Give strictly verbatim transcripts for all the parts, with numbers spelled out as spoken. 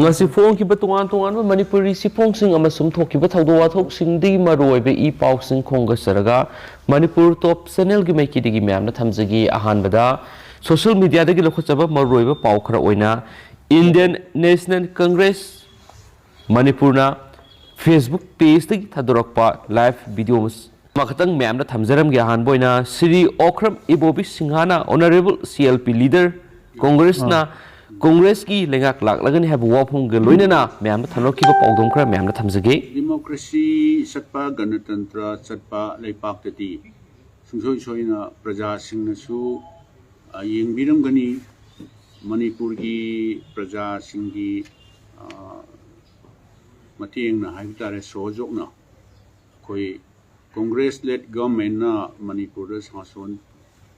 ꯉꯁꯤ ꯐꯣꯡꯈꯤꯕ ꯇꯣꯉꯥꯟ ꯇꯣꯉꯥꯟꯕ ꯃꯅꯤꯄꯨꯔꯤ ꯆꯦꯐꯣꯡꯁꯤꯡ ꯑꯃꯁꯨꯡ ꯊꯣꯛꯈꯤꯕ ꯊꯧꯗꯣꯛ ꯋꯥꯊꯣꯛꯁꯤꯡꯗꯒꯤ ꯃꯔꯨꯑꯣꯏꯕ ꯏ ꯄꯥꯎꯁꯤꯡ ꯈꯣꯝꯒꯠꯆꯔꯒ ꯃꯅꯤꯄꯨꯔ ꯇꯣꯞ ꯆꯦꯅꯦꯜꯒꯤ ꯃꯥꯏꯀꯩꯗꯒꯤ ꯃꯌꯥꯝꯅ ꯊꯝꯖꯒꯦ꯫ ꯑꯍꯥꯟꯕꯗ ꯁꯣꯁꯤꯌꯦꯜ ꯃꯤꯗꯤꯌꯥꯗꯒꯤ ꯂꯧꯈꯠꯆꯕ ꯃꯔꯨꯑꯣꯏꯕ ꯄꯥꯎ ꯈꯔ ꯑꯣꯏꯅ, ꯏꯟꯗꯤꯌꯟ ꯅꯦꯁꯅꯦꯜ ꯀꯪꯒ꯭ꯔꯦꯁ ꯃꯅꯤꯄꯨꯔꯅ ꯐꯦꯁꯕꯨꯛ ꯄꯦꯖꯇꯒꯤ ꯊꯥꯗꯣꯔꯛꯄ ꯂꯥꯏꯚ ꯚꯤꯗꯤꯑꯣ ꯑꯃꯈꯛꯇꯪ ꯃꯌꯥꯝꯗ ꯊꯝꯖꯔꯝꯒꯦ꯫ ꯑꯍꯥꯟꯕ ꯑꯣꯏꯅ, ꯁ꯭ꯔꯤ ꯑꯣꯈ꯭ꯔꯝ ꯏꯕꯣꯕꯤ ꯁꯤꯡꯍꯥꯅ honourable C L P leader ꯀꯣꯡꯒ꯭ꯔꯦꯁꯅ, ꯀꯣꯡꯒ꯭ꯔꯦꯁꯀꯤ ꯂꯩꯉꯥꯛ ꯂꯥꯛꯂꯒꯅꯤ ꯍꯥꯏꯕ ꯋꯥꯐꯝꯒ ꯂꯣꯏꯅꯅ ꯃꯌꯥꯝꯗ ꯊꯝꯂꯛꯈꯤꯕ ꯄꯥꯎꯗꯝ ꯈꯔ ꯃꯌꯥꯝꯗ ꯊꯝꯖꯒꯦ꯫ ꯗꯤꯃꯣꯀ꯭ꯔꯦꯁꯤ ꯆꯠꯄ, ꯒꯅꯇꯟꯇ꯭ꯔ ꯆꯠꯄ ꯂꯩꯄꯥꯛꯇꯗꯤ ꯁꯨꯡꯁꯣꯏ ꯁꯣꯏꯅ ꯄ꯭ꯔꯖꯥꯁꯤꯡꯅꯁꯨ, ꯑ, ꯌꯦꯡꯕꯤꯔꯝꯒꯅꯤ꯫ ꯃꯅꯤꯄꯨꯔꯒꯤ ꯄ꯭ꯔꯖꯥꯁꯤꯡꯒꯤ, ꯑ, ꯃꯇꯦꯡꯅ ꯍꯥꯏꯕ ꯇꯥꯔꯦ, ꯁꯣꯍꯣꯖꯣꯛꯅ ꯑꯩꯈꯣꯏ ꯀꯣꯡꯒ꯭ꯔꯦꯁ ꯂꯦꯠ ꯒꯚꯔꯟꯃꯦꯟꯅ ꯃꯅꯤꯄꯨꯔꯗ ꯁꯥꯁꯣꯟ,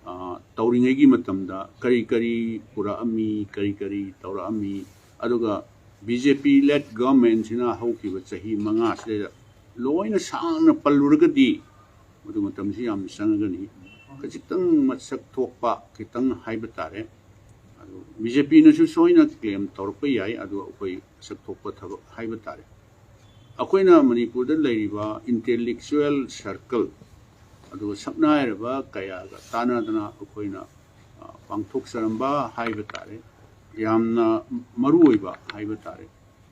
ꯑ, ꯇꯧꯔꯤꯉꯩꯒꯤ ꯃꯇꯝꯗ ꯀꯔꯤ ꯀꯔꯤ ꯄꯨꯔꯛꯑꯝꯃꯤ, ꯀꯔꯤ ꯀꯔꯤ ꯇꯧꯔꯛꯑꯝꯃꯤ, ꯑꯗꯨꯒ ꯕꯤ ꯖꯦ ꯄꯤ ꯂꯦꯠ ꯒꯚꯔꯟꯃꯦꯟꯁꯤꯅ ꯍꯧꯈꯤꯕ ꯆꯍꯤ ꯃꯉꯥꯁꯤꯗ ꯂꯣꯏꯅ ꯁꯥꯡꯅ ꯄꯜꯂꯨꯔꯒꯗꯤ ꯃꯗꯨ ꯃꯇꯝꯁꯤ ꯌꯥꯝꯅ ꯆꯪꯉꯒꯅꯤ꯫ ꯈꯖꯤꯛꯇꯪ ꯃꯁꯛ ꯊꯣꯛꯄ ꯈꯤꯇꯪ ꯍꯥꯏꯕ ꯇꯥꯔꯦ꯫ ꯑꯗꯨ ꯕꯤ ꯖꯦ ꯄꯤꯅꯁꯨ ꯁꯣꯏꯅ ꯀ꯭ꯂꯦꯝ ꯇꯧꯔꯛꯄ ꯌꯥꯏ, ꯑꯗꯨ ꯑꯩꯈꯣꯏ ꯃꯁꯛ ꯊꯣꯛꯄ ꯊꯕꯛ ꯍꯥꯏꯕ ꯇꯥꯔꯦ꯫ ꯑꯩꯈꯣꯏꯅ ꯃꯅꯤꯄꯨꯔꯗ ꯂꯩꯔꯤꯕ ꯏꯟꯇꯦꯂꯦꯛꯆꯨꯋꯦꯜ ꯁꯔꯀꯜ, ꯑꯗꯨꯒ ꯁꯛꯅꯥꯏꯔꯕ ꯀꯌꯥꯒ ꯇꯥꯟꯅꯗꯅ ꯑꯩꯈꯣꯏꯅ, ꯑ, ꯄꯥꯡꯊꯣꯛꯆꯔꯝꯕ ꯍꯥꯏꯕ ꯇꯥꯔꯦ, ꯌꯥꯝꯅ ꯃꯔꯨꯑꯣꯏꯕ ꯍꯥꯏꯕ ꯇꯥꯔꯦ,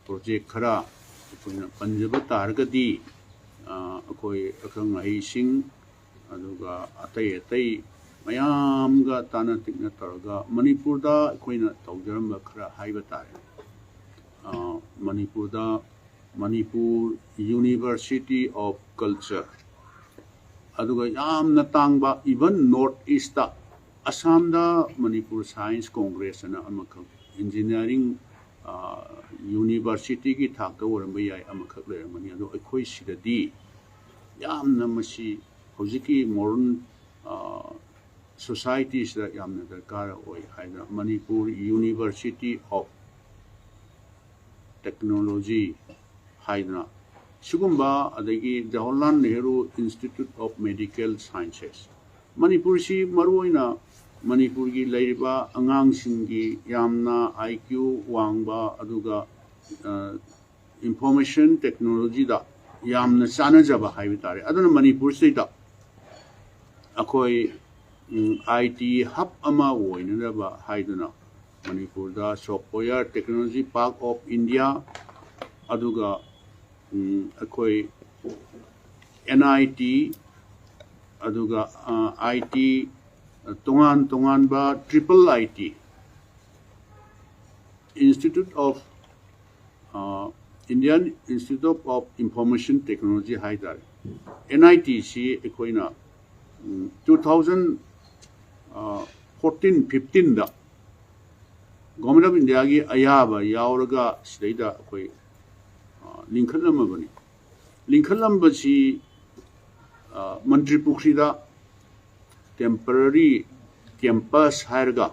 ꯄ꯭ꯔꯣꯖꯦꯛ ꯈꯔ ꯑꯩꯈꯣꯏꯅ ꯄꯟꯖꯕ ꯇꯥꯔꯒꯗꯤ, ꯑ, ꯑꯩꯈꯣꯏ ꯑꯈꯪ ꯑꯍꯩꯁꯤꯡ ꯑꯗꯨꯒ ꯑꯇꯩ ꯑꯇꯩ ꯃꯌꯥꯝꯒ ꯇꯥꯟꯅ ꯇꯤꯛꯅ ꯇꯧꯔꯒ ꯃꯅꯤꯄꯨꯔꯗ ꯑꯩꯈꯣꯏꯅ ꯇꯧꯖꯔꯝꯕ ꯈꯔ ꯍꯥꯏꯕ ꯇꯥꯔꯦ꯫ ꯑ, ꯃꯅꯤꯄꯨꯔꯗ ꯃꯅꯤꯄꯨꯔ ꯌꯨꯅꯤꯚꯔꯁꯤꯇꯤ ꯑꯣꯐ ꯀꯜꯆꯔ, ꯑꯗꯨꯒ ꯌꯥꯝꯅ ꯇꯥꯡꯕ, ꯏꯚꯟ ꯅꯣꯔꯠ ꯏꯁꯇ, ꯑꯁꯥꯝꯗ ꯃꯅꯤꯄꯨꯔ ꯁꯥꯏꯟꯁ ꯀꯣꯡꯒ꯭ꯔꯦꯁ ꯑꯅ ꯑꯃꯈꯛ, ꯏꯟꯖꯤꯅꯤꯌꯥꯔꯤꯡ, ꯑ, ꯌꯨꯅꯤꯚꯔꯁꯤꯇꯤꯒꯤ ꯊꯥꯛꯇ ꯑꯣꯏꯔꯝꯕ ꯌꯥꯏ, ꯑꯃꯈꯛ ꯂꯩꯔꯝꯒꯅꯤ꯫ ꯑꯗꯣ ꯑꯩꯈꯣꯏ ꯁꯤꯗꯗꯤ ꯌꯥꯝꯅ ꯃꯁꯤ ꯍꯧꯖꯤꯛꯀꯤ ꯃꯣꯗꯔꯟ, ꯑ, ꯁꯣꯁꯥꯏꯇꯤꯁꯤꯗ ꯌꯥꯝꯅ ꯗꯔꯀꯥꯔ ꯑꯣꯏ ꯍꯥꯏꯗꯅ ꯃꯅꯤꯄꯨꯔ ꯌꯨꯅꯤꯚꯔꯁꯤꯇꯤ ꯑꯣꯐ ꯇꯦꯛꯅꯣꯂꯣꯖꯤ ꯍꯥꯏꯗꯅ ꯁꯤꯒꯨꯝꯕ, ꯑꯗꯒꯤ Jawaharlal Nehru institute of medical sciences, ꯃꯅꯤꯄꯨꯔꯁꯤ ꯃꯔꯨꯑꯣꯏꯅ ꯃꯅꯤꯄꯨꯔꯒꯤ ꯂꯩꯔꯤꯕ ꯑꯉꯥꯡꯁꯤꯡꯒꯤ ꯌꯥꯝꯅ ꯑꯥꯏ ꯀ꯭ꯌꯨ ꯋꯥꯡꯕ, ꯑꯗꯨꯒ ꯏꯟꯐꯣꯔꯃꯦꯁꯟ ꯇꯦꯛꯅꯣꯂꯣꯖꯤꯗ ꯌꯥꯝꯅ ꯆꯥꯟꯅꯖꯕ ꯍꯥꯏꯕ ꯇꯥꯔꯦ꯫ ꯑꯗꯨꯅ ꯃꯅꯤꯄꯨꯔꯁꯤꯗ ꯑꯩꯈꯣꯏ ꯑꯥꯏ ꯇꯤ ꯍꯕ ꯑꯃ ꯑꯣꯏꯅꯅꯕ ꯍꯥꯏꯗꯨꯅ ꯃꯅꯤꯄꯨꯔꯗ Software Technology Park of India, ꯑꯗꯨꯒ ꯎꯝ, ꯑꯩꯈꯣꯏ ꯑꯦꯟ ꯑꯥꯏ ꯇꯤ, ꯑꯗꯨꯒ ꯑꯥꯏ ꯇꯤ, ꯇꯣꯉꯥꯟ ꯇꯣꯉꯥꯟꯕ triple I T, Institute of, Indian Institute of Information Technology ꯍꯥꯏꯇꯥꯔꯦ, ꯑꯦꯟ ꯑꯥꯏ ꯇꯤꯁꯤ ꯑꯩꯈꯣꯏꯅ ꯇꯨ ꯊꯥꯎꯖꯟ ꯐꯣꯔꯇꯤꯟ ꯐꯤꯐꯇꯤꯟꯗ Government of Indiaꯒꯤ ꯑꯌꯥꯕ ꯌꯥꯎꯔꯒ ꯁꯤꯗꯩꯗ ꯑꯩꯈꯣꯏ ꯂꯤꯡꯈꯠꯂꯝꯃꯕꯅꯤ꯫ ꯂꯤꯡꯈꯠꯂꯝꯕꯁꯤ ꯃꯟꯇ꯭ꯔꯤ ꯄꯨꯈ꯭ꯔꯤꯗ temporary campus ꯍꯥꯏꯔꯒ,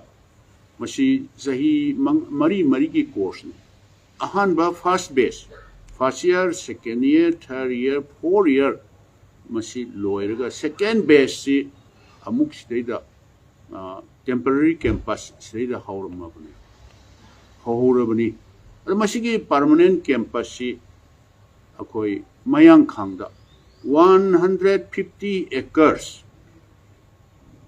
ꯃꯁꯤ ꯆꯍꯤ ꯃꯔꯤ ꯃꯔꯤꯒꯤ courseꯅꯤ꯫ ꯑꯍꯥꯟꯕ first batch, first year, second year, third year, fourth year, ꯃꯁꯤ ꯂꯣꯏꯔꯒ second batchꯁꯤ ꯑꯃꯨꯛ ꯁꯤꯗꯩꯗ temporary campus ꯁꯤꯗꯩꯗ ꯍꯧꯔꯝꯃꯕꯅꯤ, ꯍꯧꯍꯧꯔꯕꯅꯤ꯫ ꯑꯗꯣ ꯃꯁꯤꯒꯤ permanent campusꯁꯤ ꯑꯩꯈꯣꯏ ꯃꯌꯥꯡꯈꯥꯡꯗ one hundred fifty acres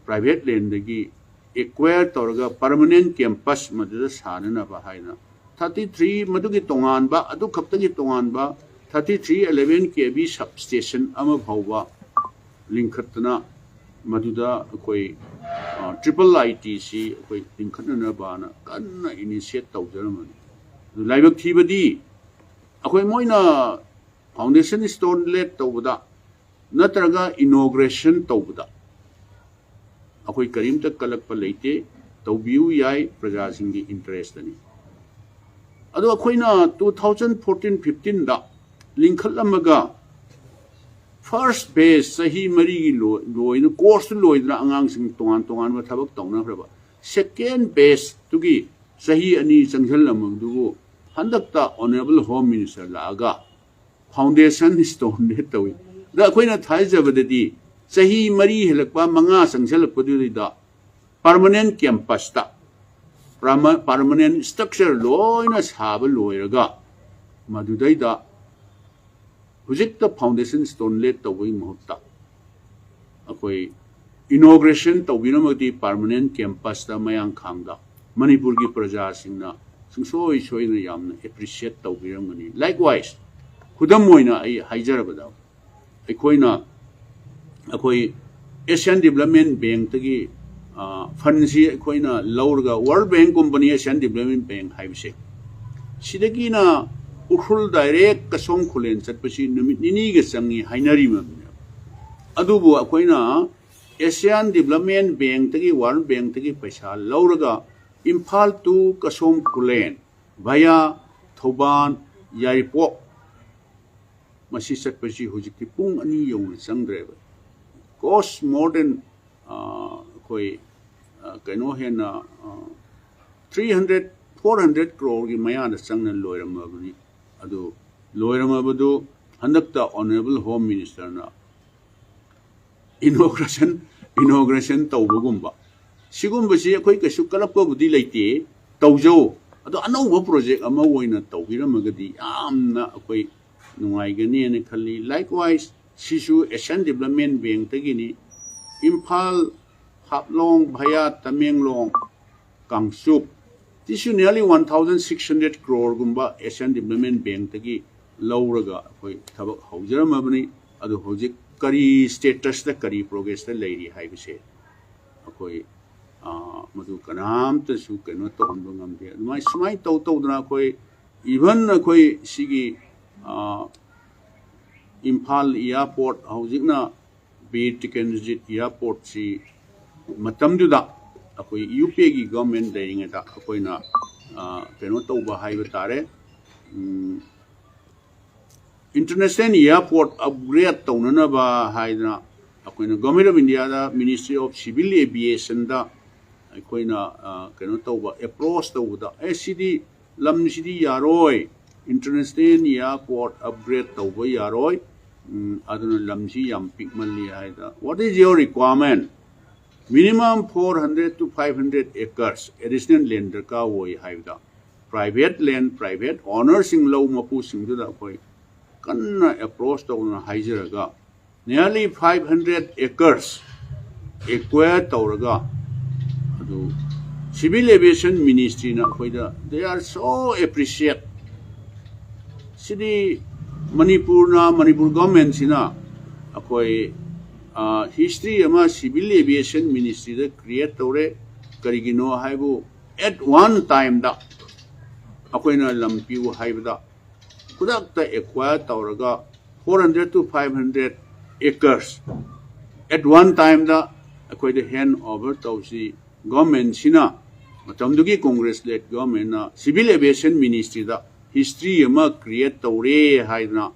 private landꯗꯒꯤ acquire ꯇꯧꯔꯒ permanent campus ꯃꯗꯨꯗ ꯁꯥꯅꯅꯕ ꯍꯥꯏꯅ thirty three, ꯃꯗꯨꯒꯤ ꯇꯣꯉꯥꯟꯕ, ꯑꯗꯨ ꯈꯛꯇꯒꯤ ꯇꯣꯉꯥꯟꯕ thirty three eleven K V substation ꯑꯃ ꯐꯥꯎꯕ ꯂꯤꯡꯈꯠꯇꯅ ꯃꯗꯨꯗ ꯑꯩꯈꯣꯏ triple I Tꯁꯤ ꯑꯩꯈꯣꯏ ꯂꯤꯡꯈꯠꯅꯅꯕꯅ ꯀꯟꯅ initiate ꯇꯧꯖꯔꯝꯕꯅꯤ꯫ ꯑꯗꯨ ꯂꯥꯏꯕꯛ ꯊꯤꯕꯗꯤ ꯑꯩꯈꯣꯏ ꯃꯣꯏꯅ foundation stone laid ꯇꯧꯕꯗ ꯅꯠꯇ꯭ꯔꯒ inauguration ꯇꯧꯕꯗ ꯑꯩꯈꯣꯏ ꯀꯔꯤꯝꯇ ꯀꯜꯂꯛꯄ ꯂꯩꯇꯦ꯫ ꯇꯧꯕꯤꯌꯨ ꯌꯥꯏ, ꯄ꯭ꯔꯖꯥꯁꯤꯡꯒꯤ interestꯅꯤ꯫ ꯑꯗꯣ ꯑꯩꯈꯣꯏꯅ two thousand fourteen fifteenꯗ ꯂꯤꯡꯈꯠꯂꯝꯃꯒ first batch ꯆꯍꯤ ꯃꯔꯤꯒꯤ ꯂꯣꯏꯅ course ꯂꯣꯏꯗꯅ ꯑꯉꯥꯡꯁꯤꯡ ꯇꯣꯉꯥꯟ ꯇꯣꯉꯥꯟꯕ ꯊꯕꯛ ꯇꯧꯅꯈ꯭ꯔꯕ, second batchꯇꯨꯒꯤ ꯆꯍꯤ ꯑꯅꯤ ꯆꯪꯁꯤꯜꯂꯝꯃꯕꯗꯨꯕꯨ ꯍꯟꯗꯛꯇ Honourable Home Minister ꯂꯥꯛꯑꯒ foundation stone laid ꯇꯧꯏ꯫ ꯑꯗ ꯑꯩꯈꯣꯏꯅ ꯊꯥꯖꯕꯗꯗꯤ ꯆꯍꯤ ꯃꯔꯤ ꯍꯦꯜꯂꯛꯄ, ꯃꯉꯥ ꯆꯪꯁꯤꯜꯂꯛꯄꯗꯨꯗ Permanent campus ꯇ permanent structure ꯂꯣꯏꯅ ꯁꯥꯕ ꯂꯣꯏꯔꯒ, ꯃꯗꯨꯗꯩꯗ ꯍꯧꯖꯤꯛꯇ foundation stone laid ꯇꯧꯕꯒꯤ ꯃꯍꯨꯠꯇ ꯑꯩꯈꯣꯏ inauguration ꯇꯧꯕꯤꯔꯝꯃꯒꯗꯤ permanent campus ꯇ ꯃꯌꯥꯡꯈꯥꯡꯗ ꯃꯅꯤꯄꯨꯔꯒꯤ ꯄ꯭ꯔꯖꯥꯁꯤꯡꯅ ꯁꯨꯡꯁꯣꯏ ꯁꯣꯏꯗꯅ ꯌꯥꯝꯅ appreciate ꯇꯧꯕꯤꯔꯝꯒꯅꯤ꯫ Likewise, ꯈꯨꯗꯝ ꯑꯣꯏꯅ ꯑꯩ ꯍꯥꯏꯖꯔꯕꯗ, ꯑꯩꯈꯣꯏꯅ ꯑꯩꯈꯣꯏ Asian Development Bank ꯇꯒꯤ fund ꯁꯤ ꯑꯩꯈꯣꯏꯅ ꯂꯧꯔꯒ, World Bank ꯀꯨꯝꯕꯅꯤ Asian Development Bank ꯍꯥꯏꯕꯁꯦ, ꯁꯤꯗꯒꯤꯅ ꯎꯈ꯭ꯔꯨꯜ direct ꯀꯁꯣꯝ ꯈꯨꯂꯦꯟ ꯆꯠꯄꯁꯤ ꯅꯨꯃꯤꯠ ꯅꯤꯅꯤꯒ ꯆꯪꯉꯤ ꯍꯥꯏꯅꯔꯤꯕꯅꯦꯕ꯫ ꯑꯗꯨꯕꯨ ꯑꯩꯈꯣꯏꯅ Asian Development Bank ꯇꯒꯤ, World Bank ꯇꯒꯤ ꯄꯩꯁꯥ ꯂꯧꯔꯒ Imphal to ꯀꯁꯣꯝ Khulen via Thoubal, ꯌꯥꯏꯔꯤꯄꯣꯛ, ꯃꯁꯤ ꯆꯠꯄꯁꯤ ꯍꯧꯖꯤꯛꯇꯤ ꯄꯨꯡ ꯑꯅꯤ ꯌꯧꯅ ꯆꯪꯗ꯭ꯔꯦꯕ꯫ Cost more than, ꯑꯩꯈꯣꯏ, ꯀꯩꯅꯣ ꯍꯦꯟꯅ three hundred, four hundred crore ꯒꯤ ꯃꯌꯥꯗ ꯆꯪꯅ ꯂꯣꯏꯔꯝꯃꯕꯅꯤ꯫ ꯑꯗꯨ ꯂꯣꯏꯔꯝꯃꯕꯗꯨ ꯍꯟꯗꯛꯇ Honourable Home Minister ꯅ inauguration inauguration ꯇꯧꯕꯒꯨꯝꯕ, ꯁꯤꯒꯨꯝꯕꯁꯤ ꯑꯩꯈꯣꯏ ꯀꯩꯁꯨ ꯀꯜꯂꯛꯄꯕꯨꯗꯤ ꯂꯩꯇꯦ, ꯇꯧꯖꯧ꯫ ꯑꯗꯣ ꯑꯅꯧꯕ project ꯑꯃ ꯑꯣꯏꯅ ꯇꯧꯕꯤꯔꯝꯃꯒꯗꯤ ꯌꯥꯝꯅ ꯑꯩꯈꯣꯏ ꯅꯨꯡꯉꯥꯏꯒꯅꯤꯅ ꯈꯜꯂꯤ꯫ Likewise, ꯁꯤꯁꯨ Asian Development Bank ꯇꯒꯤꯅꯤ꯫ Imphal, ꯍꯥꯐꯂꯣꯡ via Tamenglong, Kangchup, ꯁꯤꯁꯨ nearly one thousand six hundred crore ꯒꯨꯝꯕ Asian Development Bank ꯇꯒꯤ ꯂꯧꯔꯒ ꯑꯩꯈꯣꯏ ꯊꯕꯛ ꯍꯧꯖꯔꯝꯃꯕꯅꯤ꯫ ꯑꯗꯨ ꯍꯧꯖꯤꯛ ꯀꯔꯤ status ꯇ, ꯀꯔꯤ progress ꯇ ꯂꯩꯔꯤ ꯍꯥꯏꯕꯁꯦ ꯑꯩꯈꯣꯏ, ꯑ, ꯃꯗꯨ ꯀꯅꯥꯝꯇꯁꯨ ꯀꯩꯅꯣ ꯇꯧꯍꯟꯕ ꯉꯝꯗꯦ꯫ ꯑꯗꯨꯃꯥꯏꯅ, ꯁꯨꯃꯥꯏꯅ ꯇꯧ ꯇꯧꯗꯅ ꯑꯩꯈꯣꯏ, even ꯑꯩꯈꯣꯏ ꯁꯤꯒꯤ, ꯑ, ꯏꯝꯐꯥꯜ airport, ꯍꯧꯖꯤꯛꯅ ꯕꯤꯔ ꯇꯤꯀꯦꯟꯗ꯭ꯔꯖꯤꯠ airport ꯁꯤ ꯃꯇꯝꯗꯨꯗ ꯑꯩꯈꯣꯏ UPA ꯒꯤ government ꯂꯩꯔꯤꯉꯩꯗ ꯑꯩꯈꯣꯏꯅ, ꯑ, ꯀꯩꯅꯣ ꯇꯧꯕ ꯍꯥꯏꯕ ꯇꯥꯔꯦ, ꯎꯝ, international airport upgrade ꯇꯧꯅꯅꯕ ꯍꯥꯏꯗꯅ ꯑꯩꯈꯣꯏꯅ Government of India the Ministry of Civil Aviation ꯗ ꯑꯩꯈꯣꯏꯅ, ꯑ, ꯀꯩꯅꯣ ꯇꯧꯕ, approach ꯇꯧꯕꯗ, "ꯑꯦ, ꯁꯤꯗꯤ, ꯂꯝꯁꯤꯗꯤ ꯌꯥꯔꯣꯏ, international airport upgrade ꯇꯧꯕ ꯌꯥꯔꯣꯏ, ꯎꯝ, ꯑꯗꯨꯅ ꯂꯝꯁꯤ ꯌꯥꯝ ꯄꯤꯛꯃꯜꯂꯤ" ꯍꯥꯏꯗꯅ, "What is your requirement?" Minimum four hundred to five hundred acres additional land ꯗꯔꯀꯥꯔ ꯑꯣꯏ ꯍꯥꯏꯕꯗ, private land, private ownerꯁꯤꯡ, ꯂꯧ ꯃꯄꯨꯁꯤꯡꯗꯨꯗ ꯑꯩꯈꯣꯏ ꯀꯟꯅ approach ꯇꯧꯗꯨꯅ ꯍꯥꯏꯖꯔꯒ, nearly five hundred acres acquire ꯇꯧꯔꯒ, ꯑꯗꯨ civil aviation ministryꯅ ꯑꯩꯈꯣꯏꯗ, they are so appreciate. ꯁꯤꯗꯤ ꯃꯅꯤꯄꯨꯔꯅ, ꯃꯅꯤꯄꯨꯔ governmentꯁꯤꯅ ꯑꯩꯈꯣꯏ, ꯑ, history ꯑꯃ civil aviation ministryꯗ create ꯇꯧꯔꯦ꯫ ꯀꯔꯤꯒꯤꯅꯣ ꯍꯥꯏꯕꯨ, at one timeꯗ ꯑꯩꯈꯣꯏꯅ ꯂꯝ ꯄꯤꯌꯨ ꯍꯥꯏꯕꯗ, ꯈꯨꯗꯛꯇ acquire ꯇꯧꯔꯒ, four hundred to five hundred acres at one timeꯗ ꯑꯩꯈꯣꯏꯗ hand over ꯇꯧꯁꯤ꯫ Governmentꯁꯤꯅ, ꯃꯇꯝꯗꯨꯒꯤ Congress led governmentꯅ civil aviation ministryꯗ history ꯑꯃ create ꯇꯧꯔꯦ ꯍꯥꯏꯗꯅ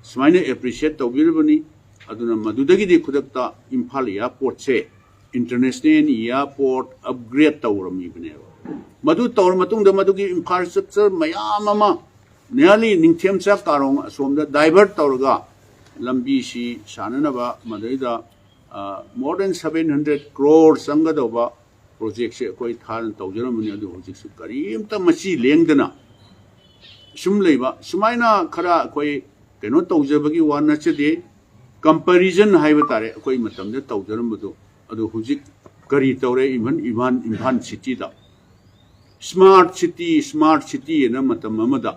ꯁꯨꯃꯥꯏꯅ appreciate ꯇꯧꯕꯤꯔꯕꯅꯤ꯫ ꯑꯗꯨꯅ ꯃꯗꯨꯗꯒꯤꯗꯤ ꯈꯨꯗꯛꯇ ꯏꯝꯐꯥꯜ airportꯁꯦ international airport upgrade ꯇꯧꯔꯝꯃꯤꯕꯅꯦꯕ꯫ ꯃꯗꯨ ꯇꯧꯔ ꯃꯇꯨꯡꯗ ꯃꯗꯨꯒꯤ infrastructure ꯃꯌꯥꯝ ꯑꯃ nearly ꯅꯤꯡꯊꯦꯝꯆꯥ ꯀꯥꯔꯣꯡ ꯑꯁꯣꯝꯗ divert ꯇꯧꯔꯒ ꯂꯝꯕꯤꯁꯤ ꯁꯥꯟꯅꯅꯕ, ꯃꯗꯩꯗ, ꯑ, more than seven hundred crore ꯆꯪꯒꯗꯧꯕ projectꯁꯦ ꯑꯩꯈꯣꯏ ꯊꯥꯗꯅ ꯇꯧꯖꯔꯝꯕꯅꯤ꯫ ꯑꯗꯨ ꯍꯧꯖꯤꯛꯁꯨ ꯀꯔꯤꯝꯇ ꯃꯆꯤ ꯂꯦꯡꯗꯅ ꯁꯨꯝ ꯂꯩꯕ, ꯁꯨꯃꯥꯏꯅ ꯈꯔ ꯑꯩꯈꯣꯏ ꯀꯩꯅꯣ ꯇꯧꯖꯕꯒꯤ ꯋꯥ ꯅꯠꯆꯗꯦ꯫ Comparison ꯍꯥꯏꯕ ꯇꯥꯔꯦ, ꯑꯩꯈꯣꯏ ꯃꯇꯝꯗ ꯇꯧꯖꯔꯝꯕꯗꯣ, ꯑꯗꯨ ꯍꯧꯖꯤꯛ ꯀꯔꯤ ꯇꯧꯔꯦ? Even, even Imphal cityꯗ smart city, smart city ꯍꯥꯏꯅ ꯃꯇꯝ ꯑꯃꯗ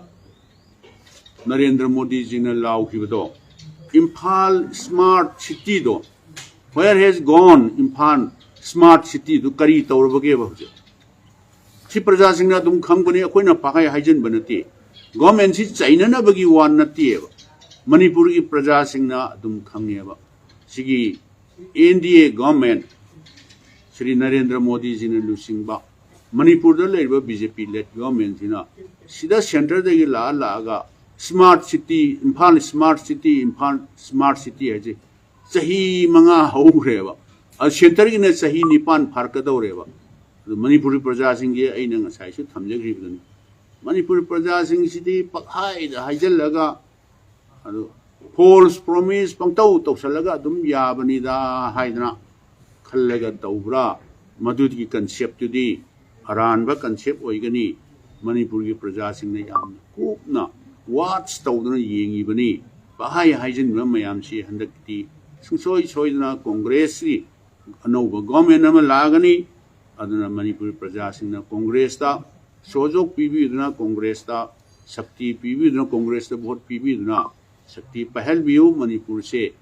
Narendra ꯃꯣꯗꯤꯖꯤꯅ ꯂꯥꯎꯈꯤꯕꯗꯣ, Imphal smart cityꯗꯣ, where has gone Imphal smart cityꯗꯨ? ꯀꯔꯤ ꯇꯧꯔꯕꯒꯦꯕ ꯍꯧꯖꯤꯛ? ꯁꯤ ꯄ꯭ꯔꯖꯥꯁꯤꯡꯅ ꯑꯗꯨꯝ ꯈꯪꯕꯅꯤ, ꯑꯩꯈꯣꯏꯅ ꯄꯪꯍꯥꯏ ꯍꯥꯏꯖꯤꯟꯕ ꯅꯠꯇꯦ꯫ Governmentꯁꯤ ꯆꯩꯅꯅꯕꯒꯤ ꯋꯥ ꯅꯠꯇꯦꯕ, ꯃꯅꯤꯄꯨꯔꯒꯤ ꯄ꯭ꯔꯖꯥꯁꯤꯡꯅ ꯑꯗꯨꯝ ꯈꯪꯉꯦꯕ꯫ ꯁꯤꯒꯤ N D A government, Shri Narendra ꯃꯣꯗꯤꯖꯤꯅ ꯂꯨꯆꯤꯡꯕ ꯃꯅꯤꯄꯨꯔꯗ ꯂꯩꯔꯤꯕ B J P led governmentꯁꯤꯅ ꯁꯤꯗ centreꯗꯒꯤ ꯂꯥꯛꯑ ꯂꯥꯛꯑꯒ smart city, Imphal smart city, Imphal smart city ꯍꯥꯏꯁꯦ ꯆꯍꯤ ꯃꯉꯥ ꯍꯧꯈ꯭ꯔꯦꯕ꯫ ꯑꯗꯨ centreꯒꯤꯅ ꯆꯍꯤ ꯅꯤꯄꯥꯟ ꯐꯥꯔꯛꯀꯗꯧꯔꯦꯕ꯫ ꯑꯗꯨ ꯃꯅꯤꯄꯨꯔꯒꯤ ꯄ꯭ꯔꯖꯥꯁꯤꯡꯁꯦ ꯑꯩꯅ ꯉꯁꯥꯏꯁꯨ ꯊꯝꯖꯈ꯭ꯔꯤꯕꯗꯨꯅꯤ꯫ ꯃꯅꯤꯄꯨꯔ ꯄ꯭ꯔꯖꯥꯁꯤꯡꯁꯤꯗꯤ ꯄꯪꯍꯥꯏꯗ ꯍꯥꯏꯖꯤꯜꯂꯒ, ꯑꯗꯨ false promise ꯄꯪꯇꯧ ꯇꯧꯁꯜꯂꯒ ꯑꯗꯨꯝ ꯌꯥꯕꯅꯤꯗ ꯍꯥꯏꯗꯅ ꯈꯜꯂꯒ ꯇꯧꯕ꯭ꯔꯥ? ꯃꯗꯨꯒꯤ ꯀꯟꯁꯦꯞꯇꯨꯗꯤ ꯑꯔꯥꯟꯕ ꯀꯟꯁꯦꯞ ꯑꯣꯏꯒꯅꯤ꯫ ꯃꯅꯤꯄꯨꯔꯒꯤ ꯄ꯭ꯔꯖꯥꯁꯤꯡꯅ ꯌꯥꯝꯅ ꯀꯨꯞꯅ ꯋꯥꯠꯆ ꯇꯧꯗꯨꯅ ꯌꯦꯡꯉꯤꯕꯅꯤ꯫ ꯄꯍꯥꯏ ꯍꯥꯏꯖꯤꯟꯕ ꯃꯌꯥꯝꯁꯤ ꯍꯟꯗꯛꯇꯤ ꯁꯨꯡꯁꯣꯏ ꯁꯣꯏꯗꯅ ꯀꯣꯡꯒ꯭ꯔꯦꯁꯀꯤ ꯑꯅꯧꯕ ꯒꯣꯔꯃꯦꯟ ꯑꯃ ꯂꯥꯛꯑꯒꯅꯤ꯫ ꯑꯗꯨꯅ ꯃꯅꯤꯄꯨꯔ ꯄ꯭ꯔꯖꯥꯁꯤꯡꯅ ꯀꯣꯡꯒ꯭ꯔꯦꯁꯇ ꯁꯣꯖꯣꯛ ꯄꯤꯕꯤꯗꯨꯅ, ꯀꯣꯡꯒ꯭ꯔꯦꯁꯇ ꯁꯛꯇꯤ ꯄꯤꯕꯤꯗꯨꯅ, ꯀꯣꯡꯒ꯭ꯔꯦꯁꯇ ꯚꯣꯠ ꯄꯤꯕꯤꯗꯨꯅ ꯁꯛꯇꯤ ꯄꯥꯏꯍꯟꯕꯤꯌꯨ꯫ ꯃꯅꯤꯄꯨꯔꯁꯦ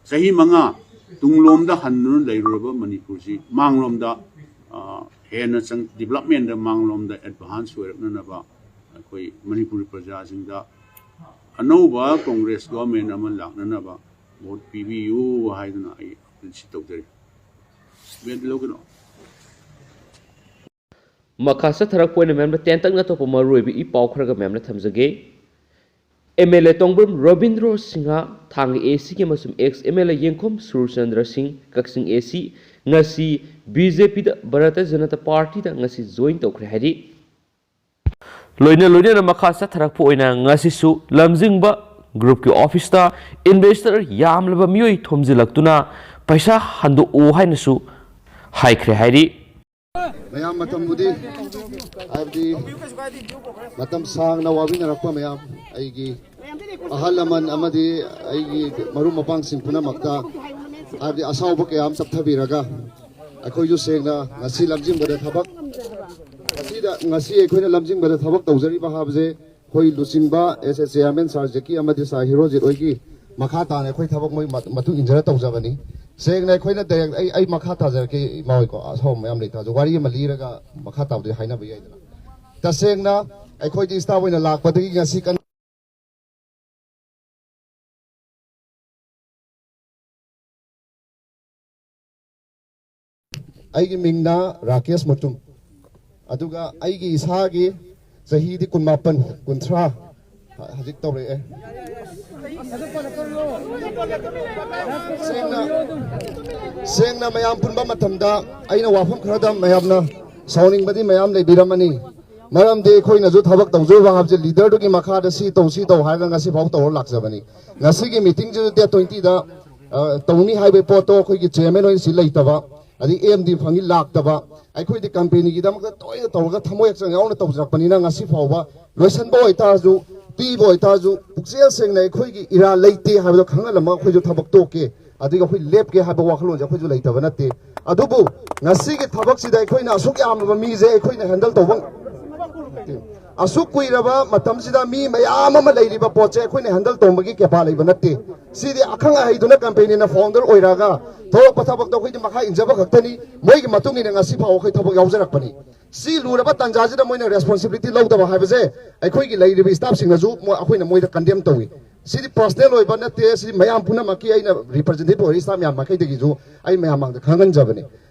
ꯆꯍꯤ ꯃꯉꯥ ꯇꯨꯡꯂꯣꯝꯗ ꯍꯟꯗꯨꯅ ꯂꯩꯔꯨꯔꯕ ꯃꯅꯤꯄꯨꯔꯁꯤ ꯃꯥꯡꯂꯣꯝꯗ, ꯑ, ꯍꯦꯟꯅ ꯆꯪ-, ꯗꯤꯕꯂꯞꯃꯦꯟꯗ ꯃꯥꯡꯂꯣꯝꯗ ꯑꯦꯗꯚꯥꯟꯁ ꯑꯣꯏꯔꯛꯅꯅꯕ ꯑꯩꯈꯣꯏ ꯃꯅꯤꯄꯨꯔꯤ ꯄ꯭ꯔꯖꯥꯁꯤꯡꯗ ꯑꯅꯧꯕ ꯀꯣꯡꯒ꯭ꯔꯦꯁ ꯒꯣꯔꯃꯦꯟ ꯑꯃ ꯂꯥꯛꯅꯅꯕ ꯚꯣꯠ ꯄꯤꯕꯤꯌꯨ ꯍꯥꯏꯗꯨꯅ ꯑꯩ ꯑꯄꯤꯜꯁꯤ ꯇꯧꯖꯔꯤ꯫ ꯃꯦꯝꯗꯤ ꯂꯧꯒꯅꯣ꯫ ꯃꯈꯥ ꯆꯠꯊꯔꯛꯄ ꯑꯣꯏꯅ ꯃꯦꯝꯅ ꯇꯦꯟꯇꯛꯅ ꯑꯇꯣꯞꯄ ꯃꯔꯨꯑꯣꯏꯕ ꯏ ꯄꯥꯎ ꯈꯔꯒ ꯃꯦꯝꯅ ꯊꯝꯖꯒꯦ꯫ ꯑꯦꯝ ꯑꯦꯜ ꯑꯦ ꯇꯣꯡꯕ꯭ꯔꯝ ꯔꯣꯕꯤꯟꯗ꯭ꯔꯣ ꯁꯤꯡꯍ, ꯊꯥꯡꯒ ꯑꯦ ꯁꯤꯒꯤ ꯑꯃꯁꯨꯡ ꯑꯦꯛꯁ ꯑꯦꯝ ꯑꯦꯜ ꯑꯦ ꯌꯦꯡꯈꯣꯝ ꯁꯨꯔꯆꯟꯗ꯭ꯔ ꯁꯤꯡ, ꯀꯛꯆꯤꯡ ꯑꯦ ꯁꯤ, ꯉꯁꯤ ꯕꯤ ꯖꯦ ꯄꯤꯗ, ꯚꯥꯔꯇꯤꯌ ꯖꯅꯇꯥ ꯄꯥꯔꯇꯤꯗ ꯉꯁꯤ ꯖꯣꯏꯟ ꯇꯧꯈ꯭ꯔꯦ ꯍꯥꯏꯔꯤ꯫ ꯂꯣꯏꯅ ꯂꯣꯏꯅꯅ ꯃꯈꯥ ꯆꯠꯊꯔꯛꯄ ꯑꯣꯏꯅ ꯉꯁꯤꯁꯨ ꯂꯝꯖꯤꯡꯕ ꯒ꯭ꯔꯨꯞꯀꯤ ꯑꯣꯐꯤꯁꯇ ꯏꯟꯚꯦꯁꯇꯔ ꯌꯥꯝꯂꯕ ꯃꯤꯑꯣꯏ ꯊꯣꯝꯖꯤꯜꯂꯛꯇꯨꯅ ꯄꯩꯁꯥ ꯍꯟꯗꯣꯛꯑꯣ ꯍꯥꯏꯅꯁꯨ ꯍꯥꯏꯈ꯭ꯔꯦ ꯍꯥꯏꯔꯤ꯫ ꯃꯌꯥꯝ ꯃꯇꯝꯕꯨꯗꯤ ꯍꯥꯏꯕꯗꯤ ꯃꯇꯝ ꯁꯥꯡꯅ ꯋꯥꯃꯤꯟꯅꯔꯛꯄ ꯃꯌꯥꯝ ꯑꯩꯒꯤ ꯑꯍꯜ ꯂꯃꯟ ꯑꯃꯗꯤ ꯑꯩꯒꯤ ꯃꯔꯨꯞ ꯃꯄꯥꯡꯁꯤꯡ ꯄꯨꯝꯅꯃꯛꯇ ꯍꯥꯏꯕꯗꯤ ꯑꯁꯥꯎꯕ ꯀꯌꯥ ꯑꯃ ꯆꯞꯊꯕꯤꯔꯒ ꯑꯩꯈꯣꯏꯁꯨ ꯁꯦꯡꯅ ꯉꯁꯤ ꯂꯝꯖꯤꯡꯕꯗ ꯊꯕꯛ ꯉꯁꯤꯗ ꯉꯁꯤ ꯑꯩꯈꯣꯏꯅ ꯂꯝꯖꯤꯡꯕꯗ ꯊꯕꯛ ꯇꯧꯖꯔꯤꯕ ꯍꯥꯏꯕꯁꯦ ꯑꯩꯈꯣꯏ ꯂꯨꯆꯤꯡꯕ ꯑꯦꯁ ꯑꯦꯁ ꯆꯤꯌꯥꯔꯃꯦꯟ ꯁꯥꯔ ꯖꯦꯀꯤ ꯑꯃꯗꯤ ꯁꯥꯔ ꯍꯤꯔꯣꯖꯤꯠ ꯍꯣꯏꯒꯤ ꯃꯈꯥ ꯇꯥꯅ ꯑꯩꯈꯣꯏ ꯊꯕꯛ ꯃꯣꯏ ꯃꯇꯨꯡ ꯏꯟꯖꯔ ꯇꯧꯖꯕꯅꯤ꯫ ꯁꯦꯡꯅ ꯑꯩꯈꯣꯏꯅ direct ꯑꯩ ꯑꯩ ꯃꯈꯥ ꯇꯥꯖꯔꯛꯀꯦ ꯏꯃꯥ ꯍꯣꯏꯀꯣ, ꯑꯁꯥꯎꯕ ꯃꯌꯥꯝ ꯂꯩꯇꯥꯔꯁꯨ ꯋꯥꯔꯤ ꯑꯃ ꯂꯤꯔꯒ ꯃꯈꯥ ꯇꯥꯕꯗꯤ ꯍꯥꯏꯅꯕ ꯌꯥꯏꯗꯅ꯫ ꯇꯁꯦꯡꯅ ꯑꯩꯈꯣꯏꯗꯤ staff ꯑꯣꯏꯅ ꯂꯥꯛꯄꯗꯒꯤ ꯉꯁꯤ ꯀꯟ ꯑꯩꯒꯤ ꯃꯤꯡꯅ ꯔꯥꯀꯦꯁ ꯃꯇꯨꯝ꯫ ꯑꯗꯨꯒ ꯑꯩꯒꯤ ꯏꯁꯥꯒꯤ ꯆꯍꯤꯗꯤ ꯀꯨꯟꯃꯥꯄꯟ, ꯀꯨꯟꯊ꯭ꯔꯥ ꯍꯧꯖꯤꯛ ꯇꯧꯔꯛꯑꯦ꯫ ꯁꯦꯡꯅ ꯁꯦꯡꯅ ꯃꯌꯥꯝ ꯄꯨꯟꯕ ꯃꯇꯝꯗ ꯑꯩꯅ ꯋꯥꯐꯝ ꯈꯔꯗ ꯃꯌꯥꯝꯅ ꯁꯥꯎꯅꯤꯡꯕꯗꯤ ꯃꯌꯥꯝ ꯂꯩꯕꯤꯔꯝꯃꯅꯤ꯫ ꯃꯔꯝꯗꯤ ꯑꯩꯈꯣꯏꯅꯁꯨ ꯊꯕꯛ ꯇꯧꯖꯕ ꯍꯥꯏꯕꯁꯦ leaderꯗꯨꯒꯤ ꯃꯈꯥꯗ ꯁꯤ ꯇꯧ ꯁꯤ ꯇꯧ ꯍꯥꯏꯔꯒ ꯉꯁꯤꯐꯥꯎ ꯇꯧꯔ ꯂꯥꯛꯆꯕꯅꯤ꯫ ꯉꯁꯤꯒꯤ meetingꯁꯤꯗ date twentyꯗ ꯇꯧꯅꯤ ꯍꯥꯏꯕꯒꯤ ꯄꯣꯠꯇꯣ ꯑꯩꯈꯣꯏꯒꯤ chairman ꯍꯣꯏꯅ ꯁꯤ ꯂꯩꯇꯕ, ꯑꯗꯩ ꯑꯦꯝ ꯗꯤ ꯐꯪꯉꯤ ꯂꯥꯛꯇꯕ, ꯑꯩꯈꯣꯏꯗꯤ ꯀꯝꯄꯦꯅꯤꯒꯤꯗꯃꯛꯇ ꯇꯣꯏꯅ ꯇꯧꯔꯒ ꯊꯃꯣꯏ ꯍꯛꯆꯥꯡ ꯌꯥꯎꯅ ꯇꯧꯖꯔꯛꯄꯅꯤꯅ ꯉꯁꯤ ꯐꯥꯎꯕ ꯂꯣꯏꯁꯟꯕ ꯑꯣꯏꯇꯥꯔꯁꯨ, ꯄꯤꯕ ꯑꯣꯏꯇꯥꯔꯁꯨ, ꯄꯨꯛꯆꯦꯜ ꯁꯦꯡꯅ ꯑꯩꯈꯣꯏꯒꯤ ꯏꯔꯥ ꯂꯩꯇꯦ ꯍꯥꯏꯕꯗꯣ ꯈꯪꯍꯜꯂꯝꯃꯒ ꯑꯩꯈꯣꯏꯁꯨ ꯊꯕꯛ ꯇꯣꯛꯀꯦ, ꯑꯗꯒꯤ ꯑꯩꯈꯣꯏ ꯂꯦꯞꯀꯦ ꯍꯥꯏꯕ ꯋꯥꯈꯜꯂꯣꯟꯁꯦ ꯑꯩꯈꯣꯏꯁꯨ ꯂꯩꯇꯕ ꯅꯠꯇꯦ꯫ ꯑꯗꯨꯕꯨ ꯉꯁꯤꯒꯤ ꯊꯕꯛꯁꯤꯗ ꯑꯩꯈꯣꯏꯅ ꯑꯁꯨꯛ ꯌꯥꯝꯂꯕ ꯃꯤꯁꯦ ꯑꯩꯈꯣꯏꯅ ꯍꯦꯟꯗꯜ ꯇꯧꯕ ꯅꯠꯇꯦ꯫ ꯑꯁꯨꯛ ꯀꯨꯏꯔꯕ ꯃꯇꯝꯁꯤꯗ ꯃꯤ ꯃꯌꯥꯝ ꯑꯃ ꯂꯩꯔꯤꯕ ꯄꯣꯠꯁꯦ ꯑꯩꯈꯣꯏꯅ ꯍꯦꯟꯗꯜ ꯇꯧꯕꯒꯤ ꯀꯦꯄꯥ ꯂꯩꯕ ꯅꯠꯇꯦ꯫ ꯁꯤꯗꯤ ꯑꯈꯪ ꯑꯍꯩꯗꯨꯅ ꯀꯝꯄꯦꯅꯤꯅ ꯐꯥꯎꯟꯗꯔ ꯑꯣꯏꯔꯛꯑꯒ ꯊꯣꯛꯂꯛꯄ ꯊꯕꯛꯇꯣ ꯑꯩꯈꯣꯏꯗꯤ ꯃꯈꯥ ꯏꯟꯖꯕ ꯈꯛꯇꯅꯤ꯫ ꯃꯣꯏꯒꯤ ꯃꯇꯨꯡ ꯏꯟꯅ ꯉꯁꯤ ꯐꯥꯎ ꯑꯩꯈꯣꯏ ꯊꯕꯛ ꯌꯥꯎꯖꯔꯛꯄꯅꯤ꯫ ꯁꯤ ꯂꯨꯔꯕ ꯇꯥꯟꯖꯥꯁꯤꯗ ꯃꯣꯏꯅ ꯔꯦꯁꯄꯣꯟꯁꯤꯕꯤꯂꯤꯇꯤ ꯂꯧꯗꯕ ꯍꯥꯏꯕꯁꯦ ꯑꯩꯈꯣꯏꯒꯤ ꯂꯩꯔꯤꯕ ꯁ꯭ꯇꯥꯐꯁꯤꯡꯅꯁꯨ ꯃꯣꯏ, ꯑꯩꯈꯣꯏꯅ ꯃꯣꯏꯗ ꯀꯟꯗꯦꯝ ꯇꯧꯏ꯫ ꯁꯤꯗꯤ ꯄꯔꯁꯅꯦꯜ ꯑꯣꯏꯕ ꯅꯠꯇꯦ, ꯁꯤ ꯃꯌꯥꯝ ꯄꯨꯝꯅꯃꯛꯀꯤ ꯑꯩꯅ ꯔꯤꯄ꯭ꯔꯖꯦꯟꯇꯦꯇꯤꯚ ꯑꯣꯏꯔꯤ ꯁ꯭ꯇꯥꯐ ꯃꯌꯥꯝ ꯃꯥꯏꯀꯩꯗꯒꯤꯁꯨ ꯑꯩ ꯃꯌꯥꯝ ꯃꯥꯡꯗ ꯈꯪꯍꯟꯖꯕꯅꯤ꯫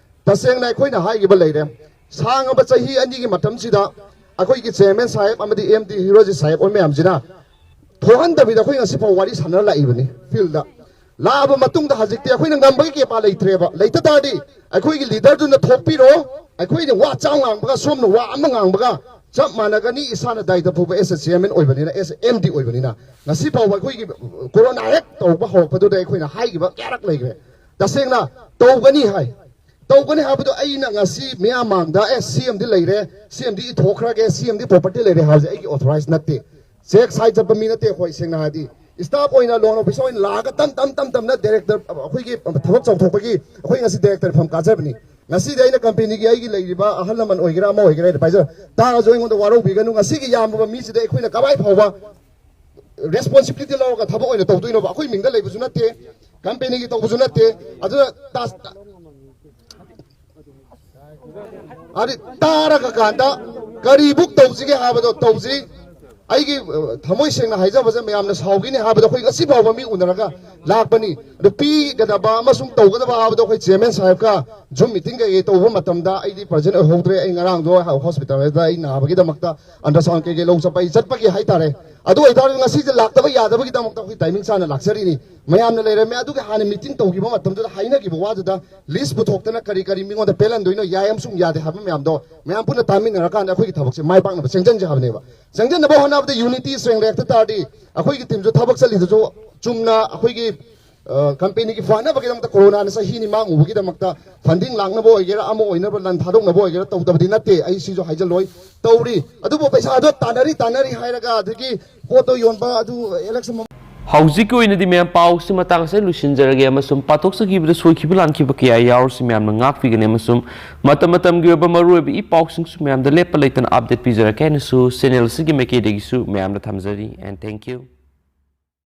ꯇꯁꯦꯡꯅ ꯑꯩꯈꯣꯏꯅ ꯍꯥꯏꯈꯤꯕ ꯂꯩꯔꯦ, ꯁꯥꯡꯉꯕ ꯆꯍꯤ ꯑꯅꯤꯒꯤ ꯃꯇꯝꯁꯤꯗ ꯑꯩꯈꯣꯏꯒꯤ ꯆꯤꯌꯔꯃꯦꯟ ꯁꯥꯍꯦꯕ ꯑꯃꯗꯤ ꯑꯦꯝ ꯗꯤ ꯍꯤꯔꯣꯖꯤꯠ ꯁꯥꯍꯦꯕ ꯍꯣꯏ ꯃꯌꯥꯝꯁꯤꯅ ꯊꯣꯛꯍꯟꯗꯕꯤꯗ ꯑꯩꯈꯣꯏ ꯉꯁꯤ ꯐꯥꯎ ꯋꯥꯔꯤ ꯁꯥꯟꯅꯔ ꯂꯥꯛꯏꯕꯅꯤ ꯐꯤꯜꯗ꯫ ꯂꯥꯛꯑꯕ ꯃꯇꯨꯡꯗ ꯍꯧꯖꯤꯛꯇꯤ ꯑꯩꯈꯣꯏꯅ ꯉꯝꯕꯒꯤ ꯀꯦꯄꯥ ꯂꯩꯇ꯭ꯔꯦꯕ꯫ ꯂꯩꯇ ꯇꯥꯔꯗꯤ ꯑꯩꯈꯣꯏꯒꯤ ꯂꯤꯗꯔꯗꯨꯅ ꯊꯣꯛꯄꯤꯔꯣ, ꯑꯩꯈꯣꯏꯅ ꯋꯥ ꯆꯥꯝ ꯉꯥꯡꯕꯒ ꯁꯣꯝꯅ ꯋꯥ ꯑꯃ ꯉꯥꯡꯕꯒ ꯆꯞ ꯃꯥꯟꯅꯒꯅꯤ꯫ ꯏꯁꯥꯅ ꯗꯥꯏꯇ ꯄꯨꯕ ꯑꯦꯁ ꯑꯦ ꯆꯤꯌꯔꯃꯦꯟ ꯑꯣꯏꯕꯅꯤꯅ, ꯑꯦꯁ ꯑꯦ ꯑꯦꯝ ꯗꯤ ꯑꯣꯏꯕꯅꯤꯅ ꯉꯁꯤ ꯐꯥꯎꯕ ꯑꯩꯈꯣꯏꯒꯤ ꯀꯣꯔꯣꯅꯥ ꯍꯦꯛ ꯇꯧꯔꯛꯄ ꯍꯧꯔꯛꯄꯗꯨꯗ ꯑꯩꯈꯣꯏꯅ ꯍꯥꯏꯈꯤꯕ ꯀꯌꯥꯔꯛ ꯂꯩꯈ꯭ꯔꯦ꯫ ꯇꯁꯦꯡꯅ ꯇꯧꯒꯅꯤ ꯍꯥꯏ, ꯇꯧꯒꯅꯤ ꯍꯥꯏꯕꯗꯣ ꯑꯩꯅ ꯉꯁꯤ ꯃꯤꯌꯥꯝ ꯃꯥꯡꯗ, "ꯑꯦ, ꯁꯤ ꯑꯃꯗꯤ ꯂꯩꯔꯦ, ꯁꯤ ꯑꯃꯗꯤ ꯏꯊꯣꯛꯈ꯭ꯔꯒꯦ, ꯁꯤ ꯑꯃꯗꯤ ꯄ꯭ꯔꯣꯄꯔꯇꯤ ꯂꯩꯔꯦ" ꯍꯥꯏꯕꯁꯦ ꯑꯩꯒꯤ ꯑꯣꯊꯣꯔꯥꯏꯖ ꯅꯠꯇꯦ꯫ ꯆꯦꯛ ꯁꯥꯏꯟ ꯆꯠꯄ ꯃꯤ ꯅꯠꯇꯦ ꯑꯩꯈꯣꯏ꯫ ꯁꯦꯡꯅ ꯍꯥꯏꯔꯗꯤ ꯁ꯭ꯇꯥꯐ ꯑꯣꯏꯅ, ꯂꯣꯟ ꯑꯣꯐꯤꯁꯔ ꯑꯣꯏꯅ ꯂꯥꯛꯑꯒ ꯇꯝ ꯇꯝ ꯇꯝ ꯇꯝꯅ ꯗꯥꯏꯔꯦꯛꯇꯔ, ꯑꯩꯈꯣꯏꯒꯤ ꯊꯕꯛ ꯆꯥꯎꯊꯣꯛꯄꯒꯤ ꯑꯩꯈꯣꯏ ꯉꯁꯤ ꯗꯥꯏꯔꯦꯛꯇꯔ ꯐꯝ ꯀꯥꯖꯕꯅꯤ꯫ ꯉꯁꯤꯗꯤ ꯑꯩꯅ ꯀꯝꯄꯦꯅꯤꯒꯤ ꯑꯩꯒꯤ ꯂꯩꯔꯤꯕ ꯑꯍꯜ ꯂꯃꯟ ꯑꯣꯏꯒꯦꯔꯥ ꯑꯃ ꯑꯣꯏꯒꯦꯔꯥ ꯑꯩꯅ ꯄꯥꯏꯖꯔ ꯇꯥꯔꯁꯨ ꯑꯩꯉꯣꯟꯗ ꯋꯥꯔꯧꯕꯤꯒꯅꯨ꯫ ꯉꯁꯤꯒꯤ ꯌꯥꯝꯂꯕ ꯃꯤꯁꯤꯗ ꯑꯩꯈꯣꯏꯅ ꯀꯃꯥꯏ ꯐꯥꯎꯕ ꯔꯦꯁꯄꯣꯟꯁꯤꯕꯤꯂꯤꯇꯤ ꯂꯧꯔꯒ ꯊꯕꯛ ꯑꯣꯏꯅ ꯇꯧꯗꯣꯏꯅꯣꯕ? ꯑꯩꯈꯣꯏ ꯃꯤꯡꯗ ꯂꯩꯕꯁꯨ ꯅꯠꯇꯦ, ꯀꯝꯄꯦꯅꯤꯒꯤ ꯇꯧꯕꯁꯨ ꯅꯠꯇꯦ꯫ ꯑꯗꯨꯅ ꯇꯥꯁ-, ꯑꯗꯨ ꯇꯥꯔꯒ ꯀꯥꯟꯗ ꯀꯔꯤꯕꯨꯛ ꯇꯧꯁꯤꯒꯦ ꯍꯥꯏꯕꯗꯣ ꯇꯧꯁꯤ꯫ ꯑꯩꯒꯤ, ꯑ, ꯊꯃꯣꯏ ꯁꯦꯡꯅ ꯍꯥꯏꯖꯕꯁꯦ ꯃꯌꯥꯝꯅ ꯁꯥꯎꯈꯤꯅꯤ ꯍꯥꯏꯕꯗꯣ ꯑꯩꯈꯣꯏ ꯉꯁꯤ ꯐꯥꯎꯕ ꯃꯤ ꯎꯅꯔꯒ ꯂꯥꯛꯄꯅꯤ꯫ ꯑꯗꯨ ꯄꯤꯒꯗꯕ ꯑꯃꯁꯨꯡ ꯇꯧꯒꯗꯕ ꯍꯥꯏꯕꯗꯣ ꯑꯩꯈꯣꯏ ꯆꯤꯌꯔꯃꯦꯟ ꯁꯥꯍꯦꯕꯀ ꯖꯨꯝ ꯃꯤꯇꯤꯡ ꯀꯩꯀꯩ ꯇꯧꯕ ꯃꯇꯝꯗ ꯑꯩꯗꯤ ꯄ꯭ꯔꯖꯦꯟ ꯑꯣꯏꯍꯧꯗ꯭ꯔꯦ꯫ ꯑꯩ ꯉꯔꯥꯡꯗꯣ ꯍꯣꯁꯄꯤꯇꯥꯜꯗ ꯑꯩ ꯅꯥꯕꯒꯤꯗꯃꯛꯇ ꯑꯜꯇ꯭ꯔꯥꯁꯥꯎꯟ ꯀꯩꯀꯩ ꯂꯧ ꯆꯠꯄ ꯑꯩ ꯆꯠꯄꯒꯤ ꯍꯥꯏꯇꯥꯔꯦ꯫ ꯑꯗꯨ ꯑꯣꯏꯇꯥꯔꯁꯨ ꯉꯁꯤꯁꯦ ꯂꯥꯛꯇꯕ ꯌꯥꯗꯕꯒꯤꯗꯃꯛꯇ ꯑꯩꯈꯣꯏ ꯇꯥꯏꯃꯤꯡ ꯆꯥꯅ ꯂꯥꯛꯆꯔꯤꯅꯤ꯫ ꯃꯌꯥꯝꯅ ꯂꯩꯔꯝꯃꯦ꯫ ꯑꯗꯨꯒꯤ ꯍꯥꯟꯅ ꯃꯤꯇꯤꯡ ꯇꯧꯈꯤꯕ ꯃꯇꯝꯗꯨꯗ ꯍꯥꯏꯅꯈꯤꯕ ꯋꯥꯗꯨꯗ ꯂꯤꯁ ꯄꯨꯊꯣꯛꯇꯅ ꯀꯔꯤ ꯀꯔꯤ ꯃꯤꯉꯣꯟꯗ ꯄꯦꯜꯍꯟꯗꯣꯏꯅꯣ, ꯌꯥꯏ ꯑꯃꯁꯨꯡ ꯌꯥꯗꯦ ꯍꯥꯏꯕ ꯃꯌꯥꯝꯗꯣ ꯃꯌꯥꯝ ꯄꯨꯟꯅ ꯇꯥꯃꯤꯟꯅꯔꯀꯥꯟꯗ ꯑꯩꯈꯣꯏꯒꯤ ꯊꯕꯛꯁꯦ ꯃꯥꯏ ꯄꯥꯛꯅꯕ ꯆꯪꯁꯤꯟꯁꯦ ꯍꯥꯏꯕꯅꯦꯕ꯫ ꯆꯪꯁꯤꯟꯅꯕ ꯍꯣꯠꯅꯕꯗ ꯌꯨꯅꯤꯇꯤ ꯁꯦꯡꯅ ꯂꯩꯔꯛꯇ ꯇꯥꯔꯗꯤ ꯑꯩꯈꯣꯏꯒꯤ ꯇꯤꯝꯁꯨ ꯊꯕꯛ ꯆꯠꯂꯤꯗꯨꯁꯨ ꯆꯨꯝꯅ ꯑꯩꯈꯣꯏꯒꯤ ꯀꯝꯄꯦꯅꯤꯒꯤ ꯐꯅꯕꯒꯤꯗꯃꯛꯇ ꯀꯣꯔꯣꯅꯥꯅ ꯆꯍꯤ ꯑꯅꯤ ꯃꯥꯡꯉꯨꯕꯒꯤꯗꯃꯛꯇ ꯐꯟꯗꯤꯡ ꯂꯥꯛꯅꯕ ꯑꯣꯏꯒꯦꯔꯥ, ꯑꯃ ꯑꯣꯏꯅꯕ, ꯂꯟ ꯊꯥꯗꯣꯛꯅꯕ ꯑꯣꯏꯒꯦꯔꯥ, ꯇꯧꯗꯕꯗꯤ ꯅꯠꯇꯦ꯫ ꯑꯩ ꯁꯤꯁꯨ ꯍꯥꯏꯖꯜꯂꯣꯏ, ꯇꯧꯔꯤ꯫ ꯑꯗꯨꯕꯨ ꯄꯩꯁꯥꯗꯣ ꯇꯥꯟꯅꯔꯤ ꯇꯥꯟꯅꯔꯤ ꯍꯥꯏꯔꯒ, ꯑꯗꯒꯤ ꯄꯣꯠꯇꯣ ꯌꯣꯟꯕ ꯑꯗꯨ election ꯃꯃꯥꯡ ꯍꯧꯖꯤꯛꯀꯤ ꯑꯣꯏꯅꯗꯤ ꯃꯌꯥꯝ, ꯄꯥꯎꯁꯤ ꯃꯇꯥꯡ ꯑꯁꯤꯗ ꯂꯣꯏꯁꯤꯟꯖꯔꯒꯦ, ꯑꯃꯁꯨꯡ ꯄꯥꯊꯣꯛꯆꯈꯤꯕꯗ ꯁꯣꯏꯈꯤꯕ ꯂꯥꯟꯈꯤꯕ ꯀꯌꯥ ꯌꯥꯎꯔꯁꯨ ꯃꯌꯥꯝꯅ ꯉꯥꯛꯄꯤꯒꯅꯤ, ꯑꯃꯁꯨꯡ ꯃꯇꯝ ꯃꯇꯝꯒꯤ ꯑꯣꯏꯕ ꯃꯔꯨꯑꯣꯏꯕ ꯏ ꯄꯥꯎꯁꯤꯡꯁꯨ ꯃꯌꯥꯝꯗ ꯂꯦꯞꯄ ꯂꯩꯇꯅ update ꯄꯤꯖꯔꯛꯀꯦ ꯍꯥꯏꯅꯁꯨ channel ꯑꯁꯤꯒꯤ ꯃꯥꯏꯀꯩꯗꯒꯤꯁꯨ ꯃꯌꯥꯝꯗ ꯊꯝꯖꯔꯤ꯫ And thank you.